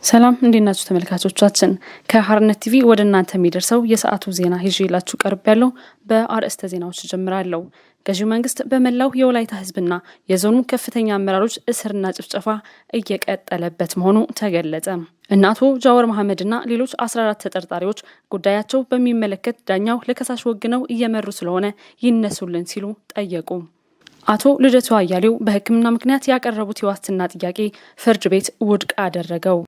ሰላም፣ እንዴት ናችሁ ተመልካቾቻችን? ከሀርነት ቲቪ ወደ እናንተ የሚደርሰው የሰዓቱ ዜና ይዤላችሁ ቀርቤያለሁ። በአርዕስተ ዜናዎች ጀምራለሁ። ገዢው መንግስት በመላው የወላይታ ህዝብና የዞኑ ከፍተኛ አመራሮች እስርና ጭፍጨፋ እየቀጠለበት መሆኑ ተገለጸ። እነ አቶ ጃዋር መሐመድና ሌሎች 14 ተጠርጣሪዎች ጉዳያቸው በሚመለከት ዳኛው ለከሳሽ ወግነው እየመሩ ስለሆነ ይነሱልን ሲሉ ጠየቁ። አቶ ልደቱ አያሌው በሕክምና ምክንያት ያቀረቡት የዋስትና ጥያቄ ፍርድ ቤት ውድቅ አደረገው።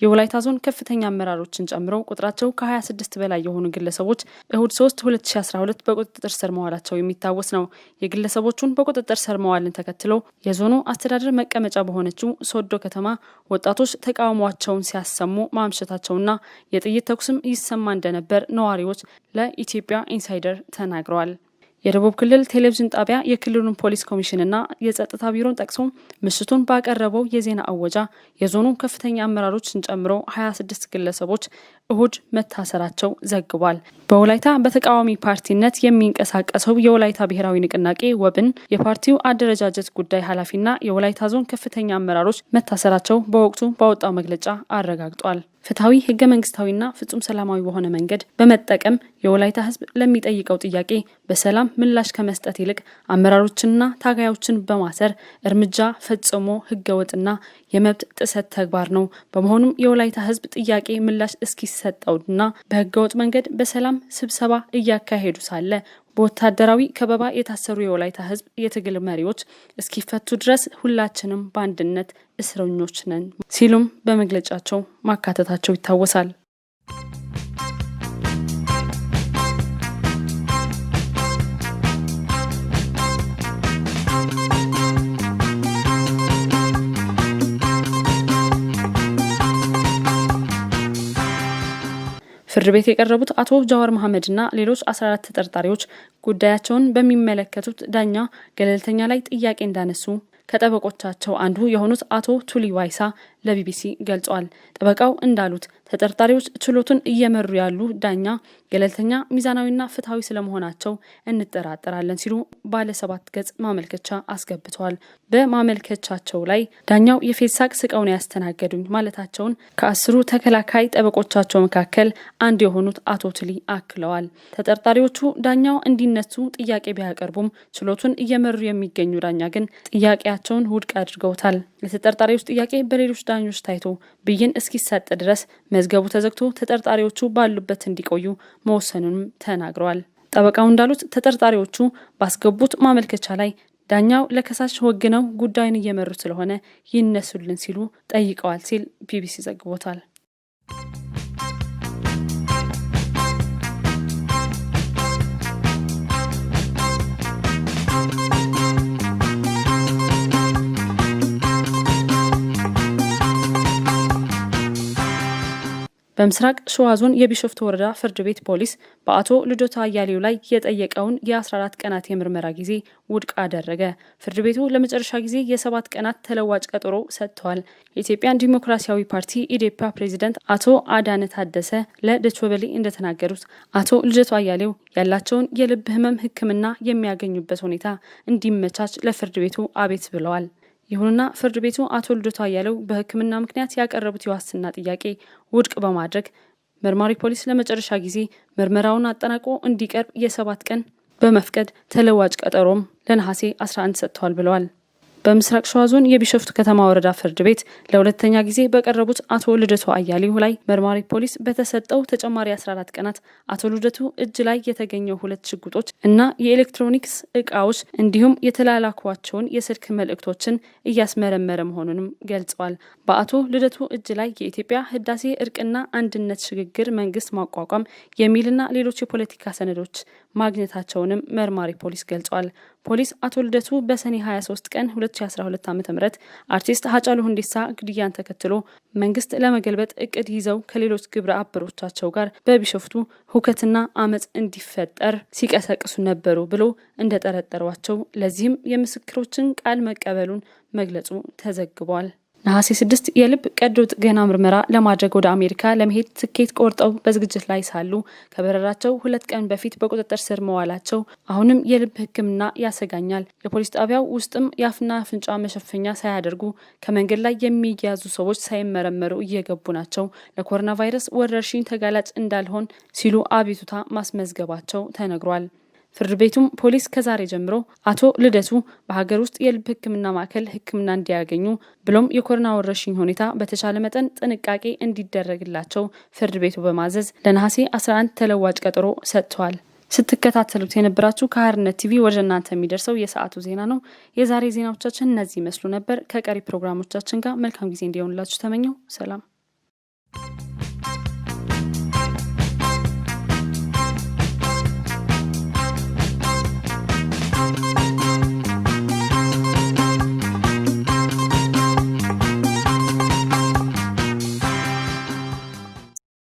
የወላይታ ዞን ከፍተኛ አመራሮችን ጨምሮ ቁጥራቸው ከ26 በላይ የሆኑ ግለሰቦች እሁድ 3 2012 በቁጥጥር ስር መዋላቸው የሚታወስ ነው። የግለሰቦቹን በቁጥጥር ስር መዋልን ተከትሎ የዞኑ አስተዳደር መቀመጫ በሆነችው ሶዶ ከተማ ወጣቶች ተቃውሟቸውን ሲያሰሙ ማምሸታቸውና የጥይት ተኩስም ይሰማ እንደነበር ነዋሪዎች ለኢትዮጵያ ኢንሳይደር ተናግረዋል። የደቡብ ክልል ቴሌቪዥን ጣቢያ የክልሉን ፖሊስ ኮሚሽንና የጸጥታ ቢሮን ጠቅሶ ምሽቱን ባቀረበው የዜና እወጃ የዞኑ ከፍተኛ አመራሮችን ጨምሮ 26 ግለሰቦች እሁድ መታሰራቸው ዘግቧል። በወላይታ በተቃዋሚ ፓርቲነት የሚንቀሳቀሰው የወላይታ ብሔራዊ ንቅናቄ ወብን የፓርቲው አደረጃጀት ጉዳይ ኃላፊና የወላይታ ዞን ከፍተኛ አመራሮች መታሰራቸው በወቅቱ ባወጣው መግለጫ አረጋግጧል። ፍትሐዊ፣ ህገ መንግስታዊና ፍጹም ሰላማዊ በሆነ መንገድ በመጠቀም የወላይታ ህዝብ ለሚጠይቀው ጥያቄ በሰላም ምላሽ ከመስጠት ይልቅ አመራሮችንና ታጋዮችን በማሰር እርምጃ ፈጽሞ ህገወጥና የመብት ጥሰት ተግባር ነው። በመሆኑም የወላይታ ህዝብ ጥያቄ ምላሽ እስኪሰጠውና በህገወጥ መንገድ በሰላም ስብሰባ እያካሄዱ ሳለ በወታደራዊ ከበባ የታሰሩ የወላይታ ህዝብ የትግል መሪዎች እስኪፈቱ ድረስ ሁላችንም በአንድነት እስረኞች ነን ሲሉም በመግለጫቸው ማካተታቸው ይታወሳል። ፍርድ ቤት የቀረቡት አቶ ጃዋር መሐመድና ሌሎች 14 ተጠርጣሪዎች ጉዳያቸውን በሚመለከቱት ዳኛ ገለልተኛ ላይ ጥያቄ እንዳነሱ ከጠበቆቻቸው አንዱ የሆኑት አቶ ቱሊ ዋይሳ ለቢቢሲ ገልጸዋል። ጠበቃው እንዳሉት ተጠርጣሪዎች ችሎቱን እየመሩ ያሉ ዳኛ ገለልተኛ፣ ሚዛናዊና ፍትሐዊ ስለመሆናቸው እንጠራጠራለን ሲሉ ባለ 7 ገጽ ማመልከቻ አስገብተዋል። በማመልከቻቸው ላይ ዳኛው የፌዝ ሳቅ ስቀው ነው ያስተናገዱኝ ማለታቸውን ከ10ሩ ተከላካይ ጠበቆቻቸው መካከል አንዱ የሆኑት አቶ ቱሊ አክለዋል። ተጠርጣሪዎቹ ዳኛው እንዲነሱ ጥያቄ ቢያቀርቡም ችሎቱን እየመሩ የሚገኙ ዳኛ ግን ጥያቄያቸውን ውድቅ አድርገውታል። የተጠርጣሪዎች ጥያቄ በሌሎች ዳኞች ታይቶ ብይን እስኪሰጥ ድረስ መዝገቡ ተዘግቶ ተጠርጣሪዎቹ ባሉበት እንዲቆዩ መወሰኑንም ተናግረዋል። ጠበቃው እንዳሉት ተጠርጣሪዎቹ ባስገቡት ማመልከቻ ላይ ዳኛው ለከሳሽ ወግነው ጉዳዩን እየመሩ ስለሆነ ይነሱልን ሲሉ ጠይቀዋል ሲል ቢቢሲ ዘግቦታል። በምስራቅ ሸዋ ዞን የቢሾፍቱ ወረዳ ፍርድ ቤት ፖሊስ በአቶ ልደቱ አያሌው ላይ የጠየቀውን የ14 ቀናት የምርመራ ጊዜ ውድቅ አደረገ። ፍርድ ቤቱ ለመጨረሻ ጊዜ የ7 ቀናት ተለዋጭ ቀጠሮ ሰጥተዋል። የኢትዮጵያን ዲሞክራሲያዊ ፓርቲ ኢዴፓ ፕሬዚደንት አቶ አዳነ ታደሰ ለዶይቼ ቬለ እንደተናገሩት አቶ ልደቱ አያሌው ያላቸውን የልብ ህመም ሕክምና የሚያገኙበት ሁኔታ እንዲመቻች ለፍርድ ቤቱ አቤት ብለዋል። ይሁንና ፍርድ ቤቱ አቶ ልደቱ አያሌው በሕክምና ምክንያት ያቀረቡት የዋስትና ጥያቄ ውድቅ በማድረግ መርማሪ ፖሊስ ለመጨረሻ ጊዜ ምርመራውን አጠናቆ እንዲቀርብ የ7 ቀን በመፍቀድ ተለዋጭ ቀጠሮም ለነሐሴ 11 ሰጥተዋል ብለዋል። በምስራቅ ሸዋ ዞን የቢሾፍቱ ከተማ ወረዳ ፍርድ ቤት ለሁለተኛ ጊዜ በቀረቡት አቶ ልደቱ አያሌው ላይ መርማሪ ፖሊስ በተሰጠው ተጨማሪ 14 ቀናት አቶ ልደቱ እጅ ላይ የተገኘው 2 ሽጉጦች እና የኤሌክትሮኒክስ እቃዎች እንዲሁም የተላላኳቸውን የስልክ መልእክቶችን እያስመረመረ መሆኑንም ገልጸዋል። በአቶ ልደቱ እጅ ላይ የኢትዮጵያ ህዳሴ እርቅና አንድነት ሽግግር መንግስት ማቋቋም የሚልና ሌሎች የፖለቲካ ሰነዶች ማግኘታቸውንም መርማሪ ፖሊስ ገልጿል። ፖሊስ አቶ ልደቱ በሰኔ 23 ቀን 2012 ዓ.ም አርቲስት ሀጫሉ ሁንዴሳ ግድያን ተከትሎ መንግስት ለመገልበጥ እቅድ ይዘው ከሌሎች ግብረ አበሮቻቸው ጋር በቢሾፍቱ ሁከትና አመፅ እንዲፈጠር ሲቀሰቅሱ ነበሩ ብሎ እንደጠረጠሯቸው ለዚህም የምስክሮችን ቃል መቀበሉን መግለጹ ተዘግቧል። ነሐሴ 6 የልብ ቀዶ ጥገና ምርመራ ለማድረግ ወደ አሜሪካ ለመሄድ ትኬት ቆርጠው በዝግጅት ላይ ሳሉ ከበረራቸው 2 ቀን በፊት በቁጥጥር ስር መዋላቸው አሁንም የልብ ሕክምና ያሰጋኛል። የፖሊስ ጣቢያው ውስጥም የአፍና አፍንጫ መሸፈኛ ሳያደርጉ ከመንገድ ላይ የሚያዙ ሰዎች ሳይመረመሩ እየገቡ ናቸው። ለኮሮና ቫይረስ ወረርሽኝ ተጋላጭ እንዳልሆን ሲሉ አቤቱታ ማስመዝገባቸው ተነግሯል። ፍርድ ቤቱም ፖሊስ ከዛሬ ጀምሮ አቶ ልደቱ በሀገር ውስጥ የልብ ሕክምና ማዕከል ሕክምና እንዲያገኙ ብሎም የኮሮና ወረርሽኝ ሁኔታ በተቻለ መጠን ጥንቃቄ እንዲደረግላቸው ፍርድ ቤቱ በማዘዝ ለነሐሴ 11 ተለዋጭ ቀጠሮ ሰጥቷል። ስትከታተሉት የነበራችሁ ከሀርነት ቲቪ ወደ እናንተ የሚደርሰው የሰዓቱ ዜና ነው። የዛሬ ዜናዎቻችን እነዚህ ይመስሉ ነበር። ከቀሪ ፕሮግራሞቻችን ጋር መልካም ጊዜ እንዲሆንላችሁ ተመኘው። ሰላም።